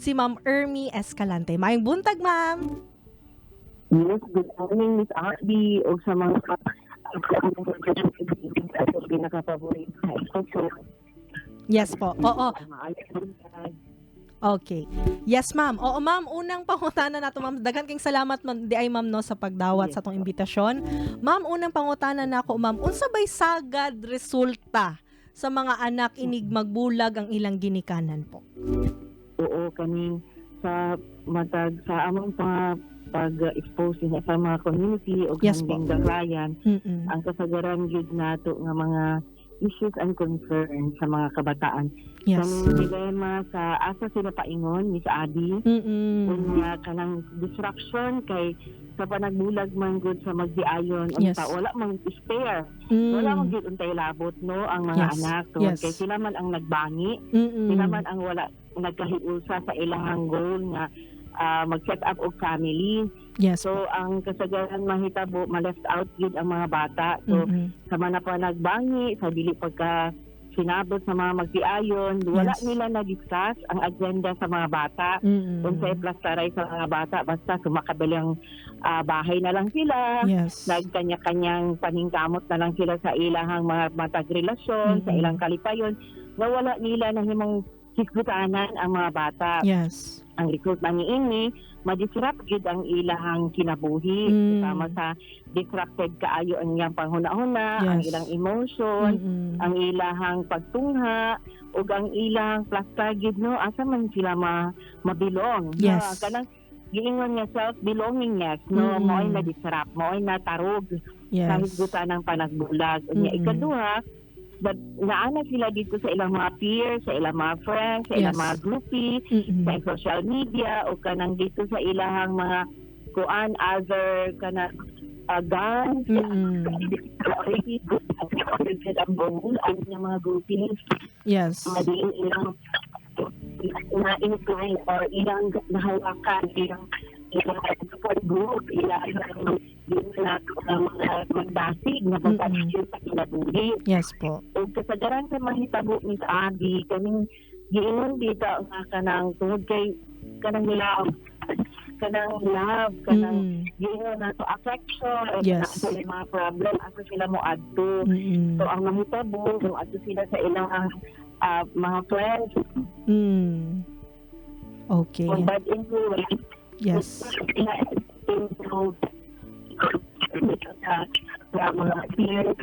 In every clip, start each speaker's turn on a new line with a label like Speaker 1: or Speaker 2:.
Speaker 1: Si Ma'am Ermi Escalante. Maayong buntag, ma'am.
Speaker 2: Yes, good morning, Miss Abby, o sa mga pinaka-paborito na episode.
Speaker 1: Yes po. Oo. Okay. Yes, ma'am. Oo, ma'am. Unang pangutana nato, ma'am. Daghan kayong salamat, ma'am, di ay, ma'am, no, sa pagdawat sa atong imbitasyon. Ma'am, unang pangutana nako, ma'am. Unsa bay sagad resulta sa mga anak inig magbulag ang ilang ginikanan po?
Speaker 2: Oo, kaning sa matag sa among pag-expose niya sa mga community o handling the client, ang kasagaran gyud nato nga mga issues and concerns sa mga kabataan. Kanang dilema sa asa sila paingon, Miss Abby, unya kanang disruption kay sa panagbulag man gud sa magdiayon, unta wala man spare, wala man gyud untay labot, no, ang mga anak tungod kay sila man ang nagbangi, sila man ang wala nagkahiusa sa ilahang goal nga mag-set up og family. So ang kasagaran mahitabo, ma-left out gyud ang mga bata. So sama na pa nagbangi sa dili pagka sinabot sa mga magtiayon, wala nila na-discuss ang agenda sa mga bata, unsay plastaray sa mga bata. Basta sumakabilang bahay na lang sila, nagkanya-kanyang paningkamot na lang sila sa ilahang mga matag relasyon, sa ilang kalipayon, nga wala nila nahimong hisgutanan ang mga bata. Ang result man niini, ma-disrupt gyud ang ilahang kinabuhi. Sama sa disrupted kaayo ang iyang panghuna-huna, ang ilang emotion, ang ilahang pagtungha ug ang ilang plastar gyud, no, asa man sila ma mabilong. Ha, kanang giingon nga self belongingness, no, mao'y na-disrupt, mao'y natarog sa hisgutan ng panagbulag. Unya, ikaduha, naana sila dito sa ilang mga peers, sa ilang mga friends, sa ilang mga groupie, sa social media o kanang dito sa ilahang mga kuan, other kana gangs, ang goal ang ilang mga groupings, mga diin ilang na-incline or ilang nahawakan, ilang ilang support group, ilang na mga magbasig na pagpapasyon sa kinabuhi.
Speaker 1: Yes po.
Speaker 2: O kasagaran sa mahitabo, Miss Abby, kaning giingon dito nga kanang tungod kay kanang love, kanang giingon nato affection, sila mga problem, asa sila mo adto? So ang mahitabo, mo adto sila sa ilang mga friends, kung bad influence, improve sa mga peers.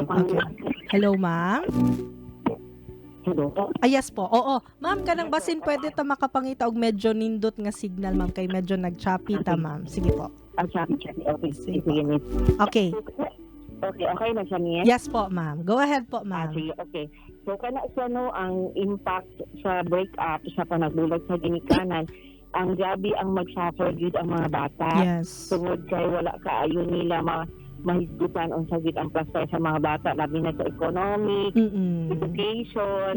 Speaker 1: Okay. Hello, ma'am.
Speaker 2: Hello.
Speaker 1: Ah, yes po. Oo. Ma'am, kanang basin pwede ta makapangita og medyo nindot nga signal, ma'am, kay medyo nag-choppy ta, ma'am. Sige po.
Speaker 2: Ah, sorry, sorry. Okay.
Speaker 1: Sige.
Speaker 2: Sige, miss.
Speaker 1: Okay.
Speaker 2: Okay na siya, miss?
Speaker 1: Yes po, ma'am. Go ahead po,
Speaker 2: Ah,
Speaker 1: ma'am.
Speaker 2: sige, okay. So, kana siya, no, ang impact sa breakup, sa panagbulag sa ginikanan, ang grabe ang mag-suffer gyud ang mga bata. Tungod kay wala kaayo nila mahisgutan unsa gyud ang plastar sa mga bata, labi na sa economic, education,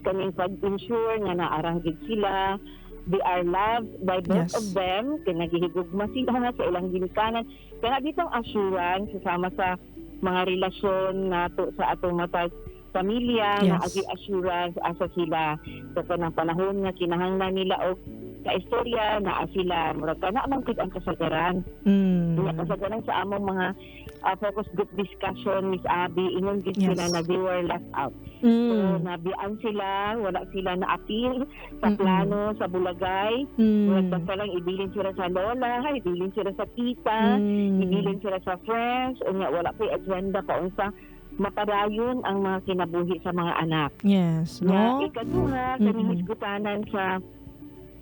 Speaker 2: kaning pag-ensure nga naarang gyud sila, they are loved by both of them, kay naghihigugma sila sa ilang ginikanan. Kaya ditong assurance sama sa mga relasyon nato sa atong matag pamilya, na agi assurance asa sila sa kanang panahon nga kinahanglan nila og kaistorya, naa sila. Murag kana man gud ang kasagaran. Unya, kasagaran sa among mga focus group discussion, Miss Abby, ingon gid sila na they were left out. So nabiyaan sila, wala sila na appeal sa plano sa bulagay. Murag basta lang ibilin sila sa lola, ibilin sila sa tita, ibilin sila sa friends. Unya wala pa'y agenda pa unsa mapadayon ang mga kinabuhi sa mga anak.
Speaker 1: No?
Speaker 2: Na ikaduha, kaning hisgutanan sa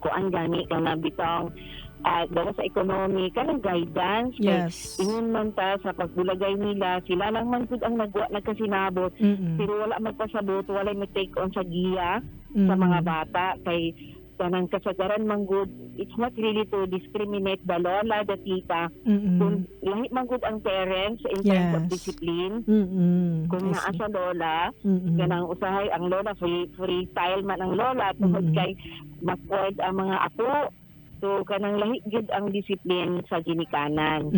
Speaker 2: kuan gani, kana bitong gawa sa economy, kanang guidance kay ingon man ta sa pagbulagay nila, sila lang man pud ang nagwa nagkasinabot, pero wala magpasabot, wala mo take on sa giya sa mga bata kay kanang kasagaran man gud, it's not really to discriminate the lola, the tita, kung lahi man gud ang parents in terms of discipline. Kung
Speaker 1: I
Speaker 2: naa
Speaker 1: see.
Speaker 2: sa lola, kanang usahay ang lola, free freestyle man ang lola tungod kay mas spoiled ang mga apo. So kanang lahi gyud ang discipline sa ginikanan.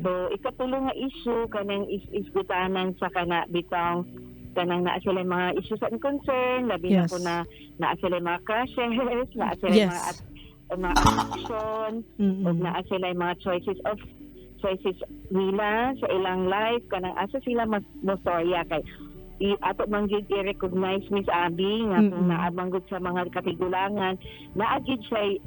Speaker 2: So ikatulo nga issue, kanang is isgutanan sa kana bitang Kanang naa sila mga issues and concern, labi na kung na naa sila mga crushes, naa sila mga attraction, ug naa sila mga choices nila sa ilang life, kanang asa sila mas mostorya, kay ato man gyud i-recognize, Miss Abby, nga kung naa man gud sa mga katigulangan, naa gyud siya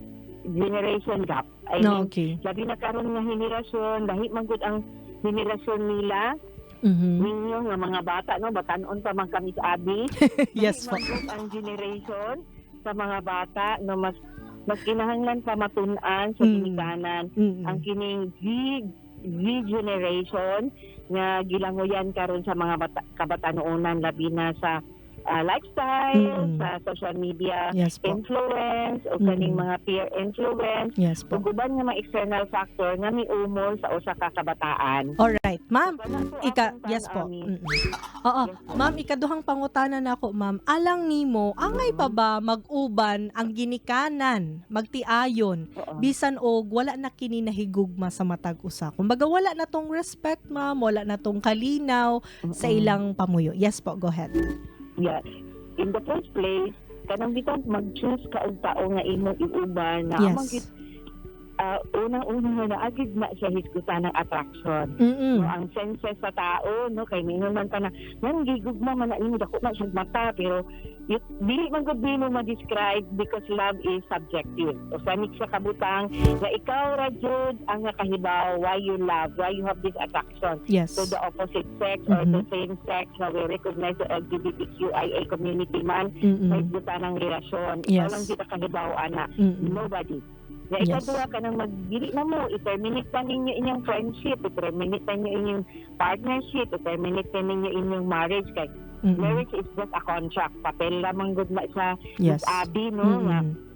Speaker 2: generation gap. I mean, labi na karon nga henerasyon, lahi man gud ang henerasyon nila ninyo nga mga bata, no, batanon pa man kami sa Abby. Lahi man gud ang generation sa mga bata, no, mas mas kinahanglan pa matun-an sa ginikanan ang kining Z generation nga gilanguyan karon sa mga bata, kabatanoonan, labi na sa lifestyle, sa social media influence o kaning mga peer influence ug uban nga mga external factor nga miumol sa usa ka kabataan.
Speaker 1: Alright, ma'am.
Speaker 2: So, kana po
Speaker 1: Ika,
Speaker 2: akong
Speaker 1: yes po.
Speaker 2: tan-ami.
Speaker 1: Oo,
Speaker 2: Yes po.
Speaker 1: Ma'am, ikaduhang pangutana nako, ma'am. Alang nimo, angay pa ba mag-uban ang ginikanan, magtiayon, bisan og wala na kini nahigugma sa matag usa? Kumbaga wala na tong respect, ma'am, wala na tong kalinaw sa ilang pamuyo. Yes po, go ahead.
Speaker 2: Yeah. In the first place, kanang bitaw mag-choose ka og tao nga imong iuban na amang unang-una na agid na siya hisgutan ng attraction. No, ang senses sa tao, no, kay mingon man ta na nang gigugma man na nimo, dako na siya mata, pero dili man gud nimo ma-describe because love is subjective. O sa ni siya kabutang nga ikaw ra jud ang nakahibaw why you love, why you have this attraction to the opposite sex or the same sex na we recognize the LGBTQIA community man may hisgutan ng relasyon. Ikaw lang jud ang kahibaw ana. Nobody. Na ikaduha ka nang magdili na mo, i-terminate pa ninyo inyong friendship, i-terminate pa ninyo inyong partnership, i-terminate pa ninyo inyong marriage. Kay marriage is just a contract. Papel lamang gud na sa Miss Abby, no? Nga,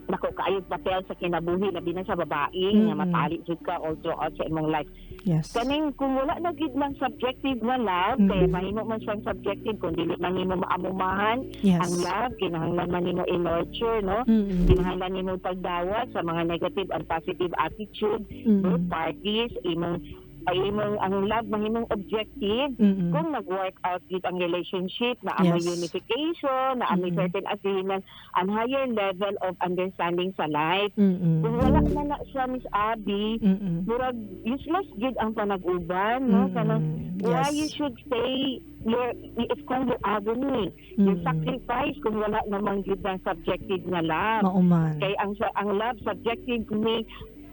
Speaker 2: nako kaayog papel sa kinabuhi, labi na sa babae, nga matali jud ka all throughout sa imong life. Kaning kung wala na gid ng subjective na love, kaya mahimo man siyang subjective kung dili man nimo maamumahan ang love, kinahanglan man nimo i-nurture, no? Kinahanglan nimo pagdawat sa mga negative and positive attitude both parties. Imong ay imong ang love mahimong objective kung nag-work out gid ang relationship na amoy unification, na amoy certain agreement and higher level of understanding sa life. Kung wala na na siya, Miss Abby, murag useless gid ang panag-uban, no? Kanang why you should stay your it's called your agony, your sacrifice, kung wala namang gid ang subjective na love.
Speaker 1: Mao man.
Speaker 2: Kay ang love subjective ni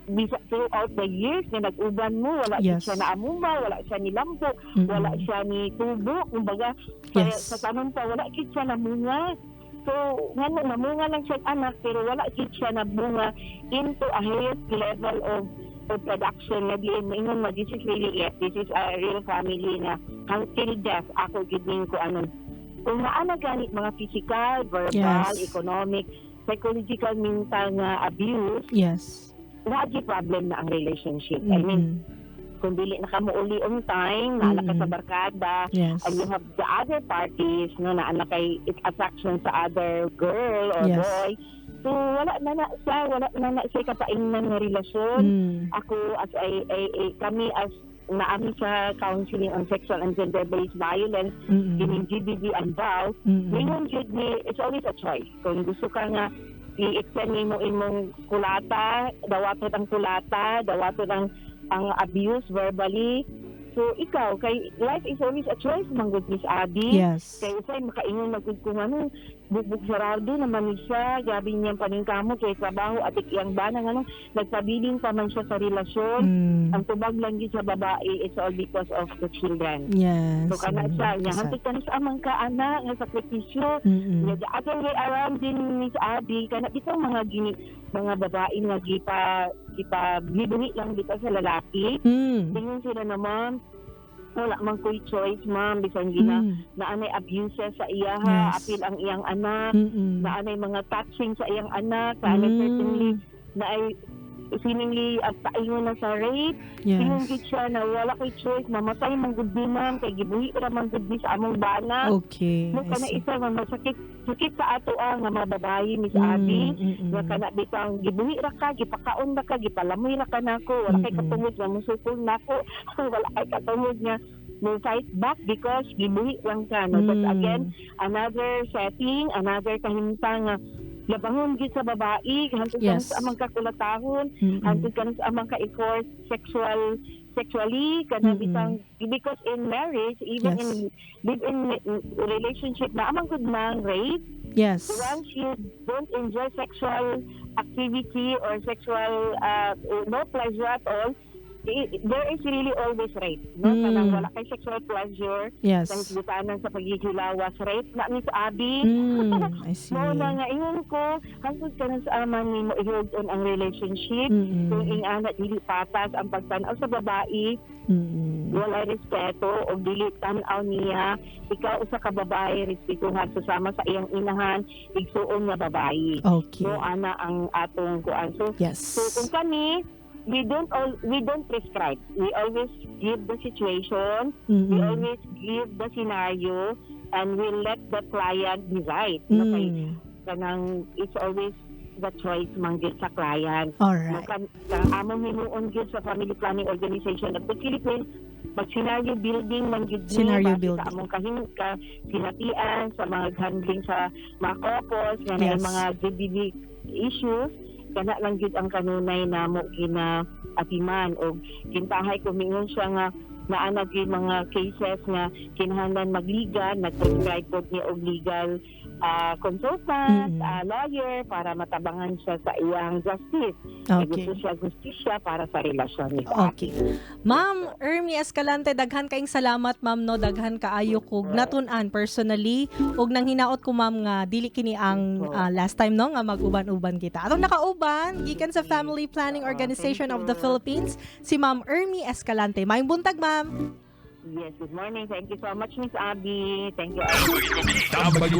Speaker 2: bisa throughout the years na nag-uban mo, wala siya naamuma, wala siya nilambo, wala siya ni tubo, kumbaga sa tanon pa wala gid siya namunga. So ngano namunga lang siya anak, pero wala gid siya nabunga into a highest level of production na diin maingon mo, "This is really it, this is a real family na until death ako gid ning ko ano." Kung naa na gani mga physical, verbal, economic, psychological, mental nga abuse, naa problem na ang relationship. I mean, kung dili na ka mouli on time, naa na ka sa barkada, and you have the other parties, no, naa na kay attraction sa other girl or boy. So wala na na siya, wala na na siya kapaingnan nga relasyon. Ako as a kami as naami sa counseling on sexual and gender-based violence, kining GBV and VAW, mingon jud ni it's always a choice. Kung gusto ka nga i-extend nimo imong kulata, dawaton ang kulata, dawaton ang abuse verbally. So ikaw, kay life is always a choice man gud, Miss Abby. Kay usay makaingon na gud kung ano, bugbog sarado naman ni siya, grabe niyang paningkamot kay trabaho at iyang bana, ngano nagpabilin pa man siya sa relasyon. Ang tubag lang gyud sa babae, it's all because of the children. So kana siya, niya
Speaker 1: Kasad.
Speaker 2: hantod ka na sa amang ka-anak nga sakripisyo. Yeah, the other way around din, Miss Abby, kana bitaw mga gini, mga babae nga gipa gipa gibuhi lang bitaw sa lalaki. Ingon sila na, "Ma'am, wala man ko'y choice, ma'am, bisan gina naanay abuses sa iyaha, apil ang iyang anak, naanay mga touching sa iyang anak, naanay certainly na ay seemingly at paingon na sa rape." Ingon gid siya na wala ko'y choice, mamatay man gud ni ma'am kay gibuhi ra man gud ni sa among bana.
Speaker 1: Okay.
Speaker 2: No,
Speaker 1: I
Speaker 2: kana
Speaker 1: see.
Speaker 2: isa nga masakit sakit sa ato ang nga mga babae, Miss Abby. Nga kana bitang gibuhi ra ka, gipakaon ra ka, gipalamoy ra ka nako, wala kay katungod nga musukol nako, wala kay katungod nga Mo fight back because gibuhi lang ka, no? That's again another setting, another kahimtang nga labahon gid sa babae hantod sa amang kakulatahon, hantod ka sa amang ka-enforce sexually kana bitang, because in marriage, even in live in relationship na amang gud mang rape. Once you don't enjoy sexual activity or sexual no pleasure at all, there is really always rape, no? Kanang wala kay sexual pleasure sa hisgutanan sa paghihilawas, rape na, Miss Abby.
Speaker 1: I see.
Speaker 2: Mo na nga ingon ko, hangtod ka sa aman nimo i-hold on ang relationship kung ingana dili patas ang pagtan-aw sa babae, wala respeto o dili tan-aw niya ikaw usa ka babae respetuhan sa sama sa iyang inahan, igsuon nga babae. No, ana ang atong kuan. So so kung kami, we don't prescribe. We always give the situation, we always give the scenario, and we let the client decide, no? Kay kanang it's always the choice man gyud sa client. No, kan among himuon gyud sa Family Planning Organization of the Philippines, mag scenario building man gyud ni
Speaker 1: Scenario
Speaker 2: base
Speaker 1: building.
Speaker 2: sa among kahim ka sinatian sa mga handling sa mga couples nga naay mga GBV issues. Kana lang gyud ang kanunay namo gina atiman og kintahay ko mingon siya nga naa na gyud mga cases nga kinahanglan magliga, nag-prescribe pod niya og legal consultant, lawyer para matabangan siya sa iyang justice. Okay. Gusto siya justisya para sa relasyon niya.
Speaker 1: Okay. Ma'am Ermi Escalante, daghan kaayong salamat, ma'am, no, daghan kaayo kog natun-an personally ug nang hinaot ko, ma'am, nga dili kini ang last time, no, nga mag-uban-uban kita. Atong nakauban gikan sa Family Planning Organization of the
Speaker 2: Thank you.
Speaker 1: Philippines si Ma'am Ermi Escalante. Maayong buntag, ma'am.
Speaker 2: Yes, good morning. Thank you so much, Miss Abby. Thank you.
Speaker 3: Tambag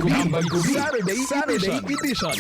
Speaker 3: Saturday, Saturday Edition.